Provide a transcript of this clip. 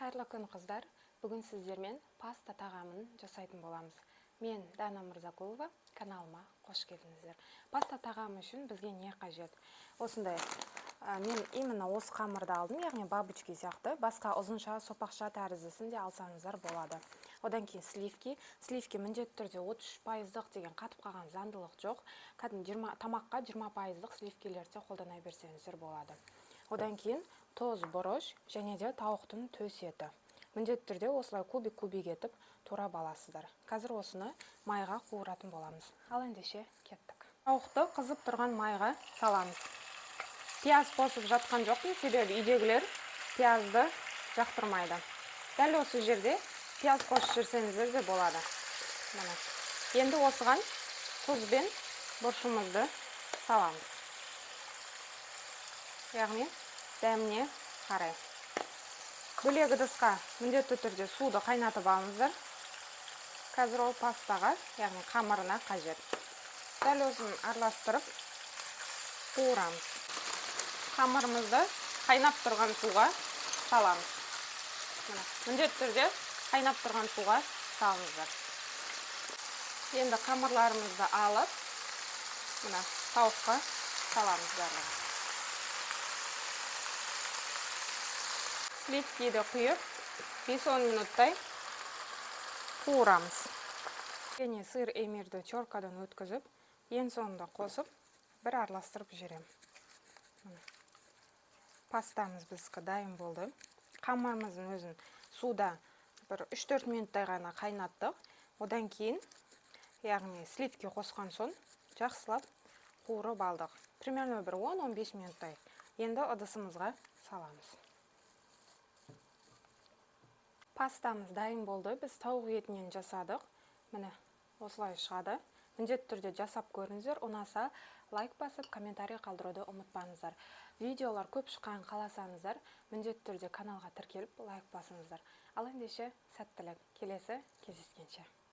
Қайырлы күн, қыздар! Бүгін сіздермен паста тағамын жасайтын боламыз. Мен Дана Мырзакулова, каналыма қош келдіңіздер. Паста тағамы үшін бізге не қажет? Осындай, мен именно осы қамырды алдым, яғни бабочки сияқты. Басқа ұзынша, сопақша тәріздісін де алсаңыздар болады. Одан кейін сливки. Сливки міндетті түрде 33 пайыздық деген қатып қалған заңдылық жоқ. Кәдімгі 20, тамаққа 20 пайыздық сливкилерді де қолдана берсеңіздер болады. Одан кейін тұз, бұрыш және де тауықтың төс еті. Міндетті түрде осылай кубик кубик етіп турап аласыздар. Қазір осыны майға қуыратын боламыз. Ал ендеше кеттік. Тауықты қызып тұрған майға саламыз. Пияз қосып жатқан жоқпын, себебі үйдегілер пиязды жақтырмайды. Дәл осы жерде пияз қосып жіберсеңіздер де болады. Міне, енді осыған тұз бен бұрышымызды саламыз, яғни дәміне қарай. Бөлек ыдысқа міндетті түрде суды қайнатып алыңыздар. Қазір ол пастаға, яғни қамырына қажет. Дәл осыны араластырып қуырамыз. Қамырымызды қайнап тұрған суға саламыз. Міне, міндетті түрде қайнап тұрған суға салыңыздар. Енді қамырларымызды алып, мына тауыққа саламыз барлығын. Сливкиді құйып, 5-10 минуттай қуырамыз. Және сыр эмирді теркадан өткізіп, ең соңында қосып, бір араластырып жіберемін. Міне. Пастамыз біздікі дайын болды. Қамырымыздың өзін суда бір 3-4 минуттай ғана қайнаттық. Одан кейін, яғни сливки қосқан соң, жақсылап қуырып алдық. Примерно бір 10-15 минуттай. Енді ыдысымызға саламыз. Пастамыз дайын болды. Біз тауық етінен жасадық. Міне, осылай шығады. Міндетті түрде жасап көріңіздер. Ұнаса, лайк басып, комментарий қалдыруды ұмытпаңыздар. Видеолар көп шыққанын қаласаңыздар, міндетті түрде каналға тіркеліп, лайк басыңыздар. Ал ендеше сәттілік, келесі кездескенше!